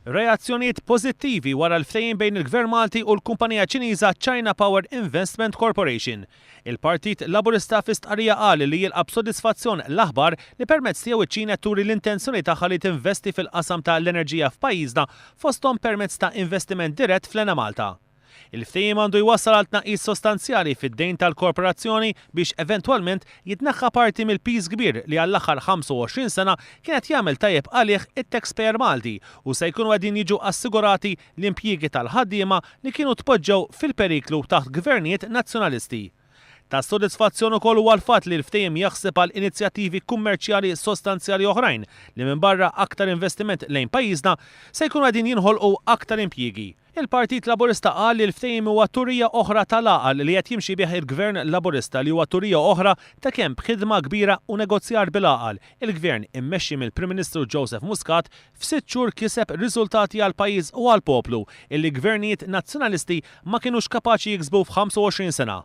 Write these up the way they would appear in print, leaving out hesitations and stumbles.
Reazzjonijiet pożittivi wara l-ftehim bejn il-Gvern Malti u l-kumpanija Ċiniża China Power Investment Corporation. Il-Partit Laburista fi stqarrija qal li jilqa' b'sodisfazzjon l-aħbar li permezz tiegħu ċ-Ċina qed turi l-intenzjoni tagħha li tinvesti fil-qasam ta' l-enerġija f'pajjiżna fosthom permezz ta' investiment dirett fl-Enemalta. Il-ftehim għandu jwassal għal tnaqqis sostanzjali fid-dejn tal-korporazzjoni biex eventwalment jitneħħa parti mill-piż kbir li għall-aħħar 25 sena kien qed jagħmel tajjeb għalih it-taxpayer Malti u se jkunu qegħdin jiġu assigurati l-impjiegi tal-ħaddiema li kienu tpoġġew fil-periklu taħt gvernijiet Nazzjonalisti. Ta' sodisfazzjon ukoll huwa l-fatt li l-ftehim jaħseb għal inizjattivi kummerċjali sostanzjali oħrajn li minbarra aktar investiment lejn pajjiżna se jkunu qegħdin jinħolqu aktar impjiegi. Il-Partit Laburista qal li l-ftehim huwa turija oħra tal-għaqal li qed jimxi bih il-Gvern Laburista li huwa turija oħra ta' kemm b'ħidma kbira u negozjar bil-għaqal, il-Gvern immexxi mill-Prim Ministru Joseph Muscat f'sitt xhur kiseb riżultati għall-pajjiż u għall-poplu illi gvernijiet Nazzjonalisti ma kinux kapaċi jiksbu f'25 sena.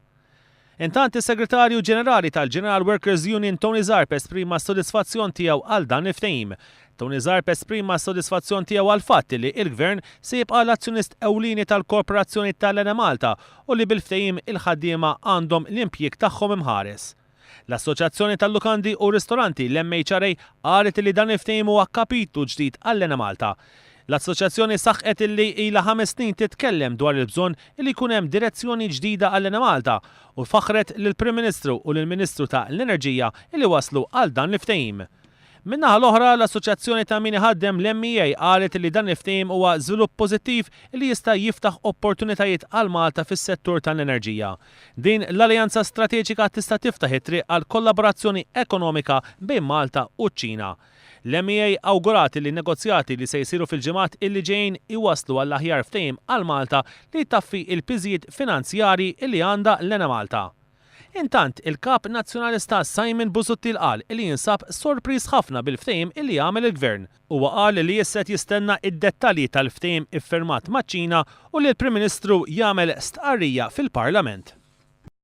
Intant is-Segretarju Ġenerali tal-General Workers Union Tony Zarb esprima s-sodisfazzjon tiegħu għal dan il-ftehim. Tony Zarb esprima s-sodisfazzjon tiegħu għall-fatt li l-Gvern se jibqa' l-azzjonist ewlieni tal-Korporazzjoni tal-Enemalta u li bil-ftehim il-ħaddiema għandhom l-impjieg tagħhom imħares. L-Assoċjazzjoni tal-Lukandi u Ristoranti, l-MHRA, qalet li dan il-ftehim huwa kapitlu ġdid għall-Enemalta. L-Assoċjazzjoni saħqet illi ilha ħames snin titkellem dwar il-bżonn li jkun hemm direzzjoni ġdida għall-Enemalta u faħħret lill-Prim Ministru u lill-Ministru ta' l-Enerġija illi waslu għal dan il-ftehim. Min-naħa l-oħra, l-Assoċjazzjoni ta' Min Iħaddem, l-MEA, qalet li dan il-ftehim huwa żvilupp pożittiv li jista' jiftaħ opportunitajiet għal Malta fis-settur tal-enerġija. Din l-alleanza strateġika tista' tiftaħ it-triq għal kollaborazzjoni ekonomika bejn Malta u ċ-Ċina. L-MEA awgurat li n-negozjati li se jsiru fil-ġimgħat illi ġejjin iwasslu għall-aħjar ftehim għal Malta li jtaffi l-piżijiet finanzjarji li għandha l-Enemalta. Intant, il-Kap Nazzjonalista Simon Busuttil qal li jinsab sorpriż ħafna bil-ftehim li għamel il-Gvern. Huwa qal li issa qed jistenna d-dettalji tal-ftehim iffirmat maċ-Ċina u li l-Prim Ministru jagħmel stqarrija fil-Parlament.